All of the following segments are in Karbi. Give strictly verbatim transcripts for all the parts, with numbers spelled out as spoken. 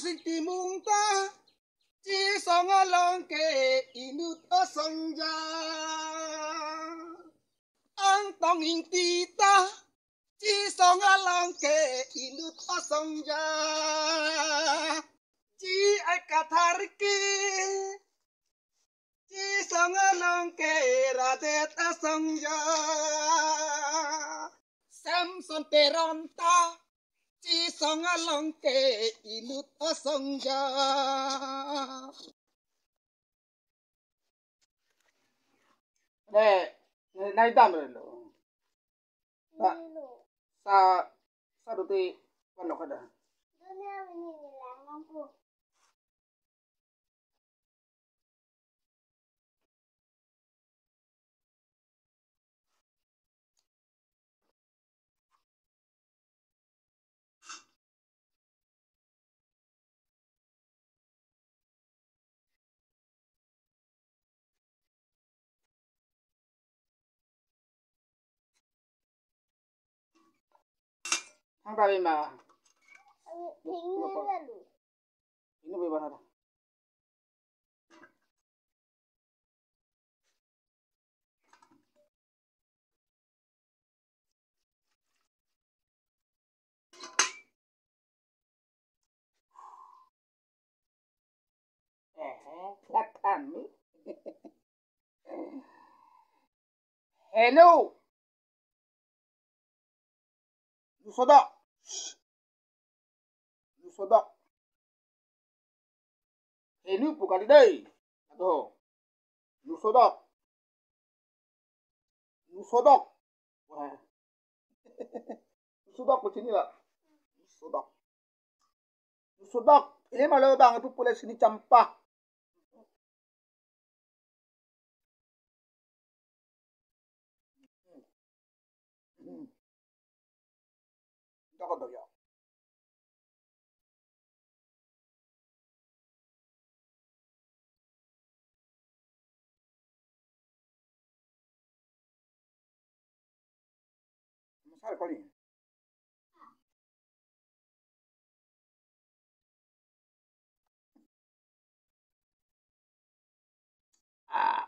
Singtimung ta, Chisong along ke inut asong ja. Angtong Ingti ta, Chisong along ke inut asong ja. Chi ai Kathar ke, Chisong along ke radet asong ja. Samson Teron ta, Chisong along ke inut asong ja. Ne, ne, nai dam re lo. Sa, sa, sa duti pan lo kada. Thang tari ma. Ini bebas ada. Eh, eh, lakan ni. Hello. Nusodok. Nusodok. Henu pu kali dei. Aduh. Nusodok. Nusodok. Wah. Nusodok pu chini la. Nusodok. Nusodok. Ini malah bang itu pula sini campa. Dok dok ya. Masal kali. Ah.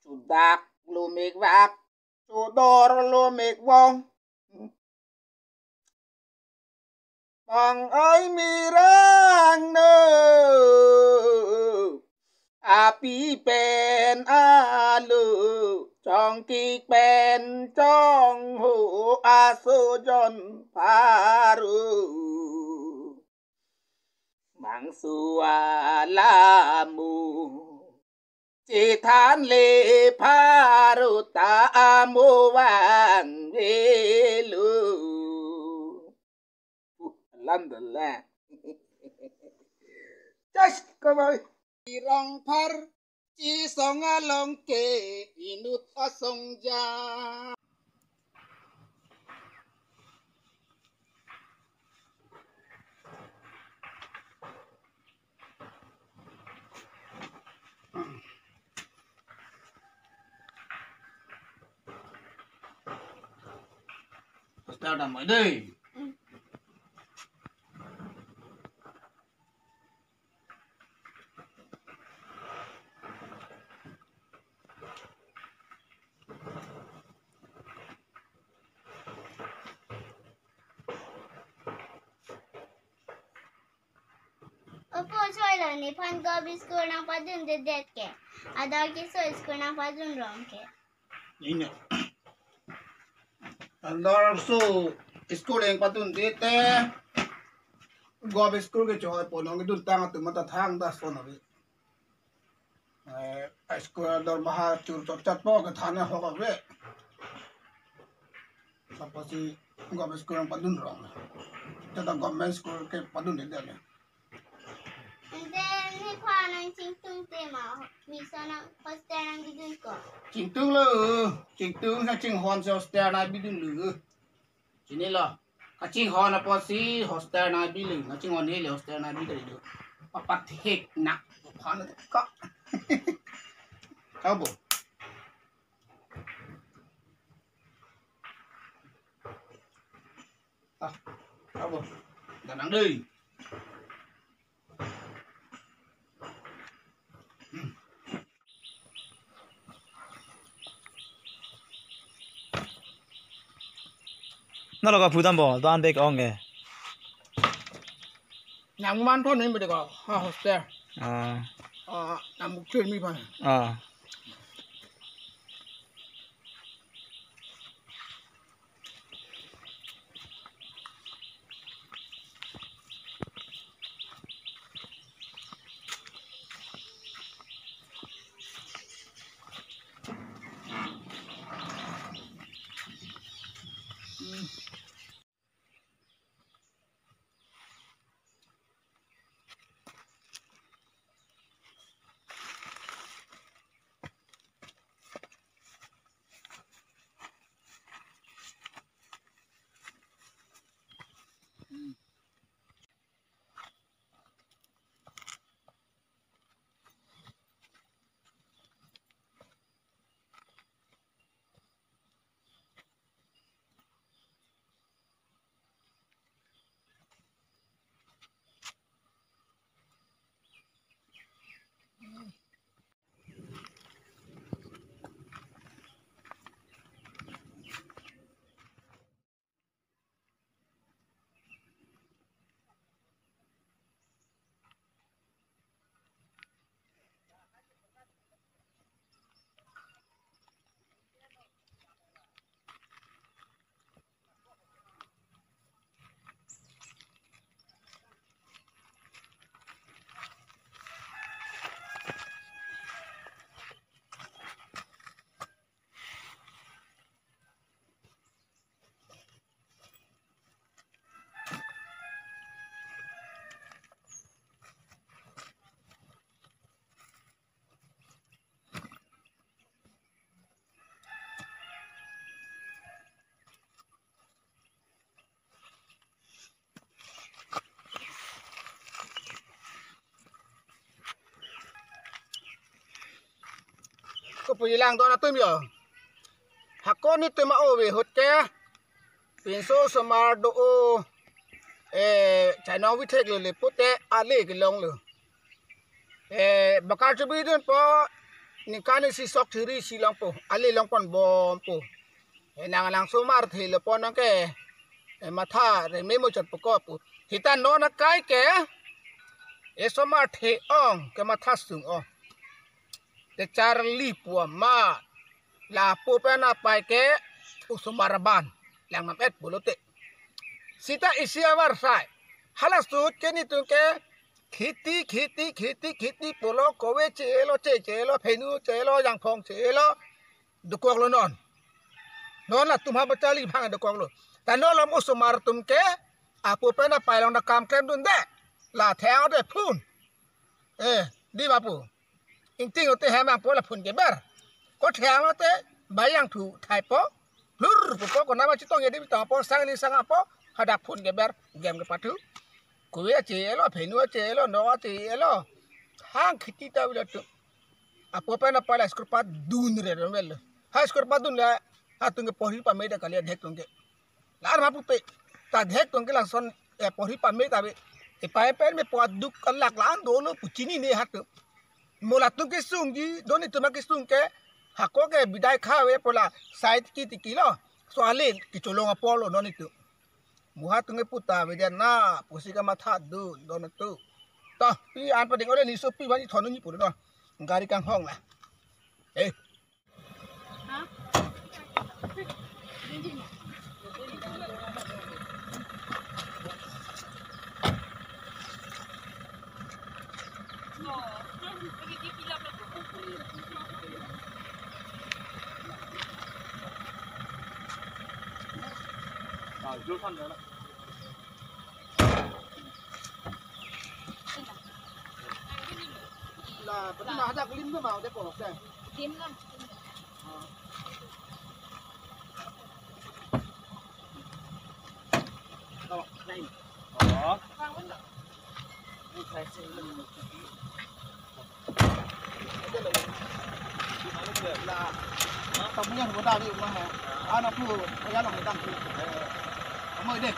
Chudak lumik vak, chudor lumik vong. Bang ai mirang no, api pen alu, chongkik pen chongho, aso jon pharo. Bangso alamu chethan le pharo ta amo vangvelo. Uh, alam dolang. Just come on. Irong phar, Chisong along ke inut asong ja. Poster damnoi dei. Opo, choi lo, nephan govt school nangpadundedet ke. Ador keso school nangpadun rong ke. Nina. Ador so school nangpadunde te, govt school ke choi po nong dun tang atum ta thang das pon ave. Eh, school dormaha chur chot chat po ke thana hok ave. Apotsi govt school nangpadun rong. Tata government school ke padundedet le. Ante nephan nangchingtung te ma, misa nang hostel nangbidun ko? Chingtung lo, chingtung nangchinghon si hostel nangbidun lo. Chinilo. Kachinghon apotsi hostel nangbi lo, nangchinghon hile hostel nangbi lo. Papathek na. Kan ka. Kabo. Ah, kabo. Danang dei. Nalo ka pudam bo, doan bek ong ke. Nang man thon ni bede ko, ha hostel. Ah. Ah, nang buk chun mi pan. Ah. Kopi lang don atum yo. Hako netum a-ove ahut ke pinso osomar do-o, eh, chainong vithek lo le pute ale kelong lo. Eh, bakar chubi dunpo, ningkan isi sok thiri isi longpo, ale longpon bompo. Eh, nang lang osomar the lo pon ke, eh, matha reme mo chot pokop. Sita non akai ke, eh, osomar the ong ke matha sung ong. Te charli pu ma, lapu pen apai ke osomar aban, lang nam et pulote. Sita isi avarsai. Hala ahut ke netum ke kheti, kheti, kheti, kheti pulo, kove che-elo, che che-elo, phenu che-elo, jangphong che-elo, dokoklo non. Non latum ha bachali bhang dokoklo. Ta non lom osomar atum ke, apu pen apai along ta kam klem dunde. La theng de phun. Eh, di ma pu. Ingting ote hem angpo la phun keber. Ko theng ote bayang thu thaipo. Lur pupo ko nama chetong ya di bitang po sang ni sang apo. Hadak phun keber, gem kepathu. Kove che-elo, phenu che-elo, no che-elo. Hang kheti ta vila tu. Apu pen apai la school pass dunre ron vel. Ha school pass dunle, ha atum ke porhi pame ta kali adhek atum ke. Lar ma pupe. Ta adhek atum ke lason, eh, porhi pame ta ave. Epai pen me po aduk kalak la-an dolo pu chinine ha atum. Mo latum kesung ji, don netum kesung ke, hako ke bidai kha ave pu la, sai tiki tiki lo. So ale kecholong apor lo non netum. Mo ha atum ke puta ave dia na, pusi kamatha dun, don netum. To, pi an pading ole ni sopi bani thon ni pu lo. Gari kanghong la. Eh. La, pati ma hadak lim ke ma, de ko, de. Lim lang. Oh, lain. Oh. Bang, bang. Ini saya sih. Tamunya boda di rumah ya. Anak tu, ya lang datang tu. Kamu deh.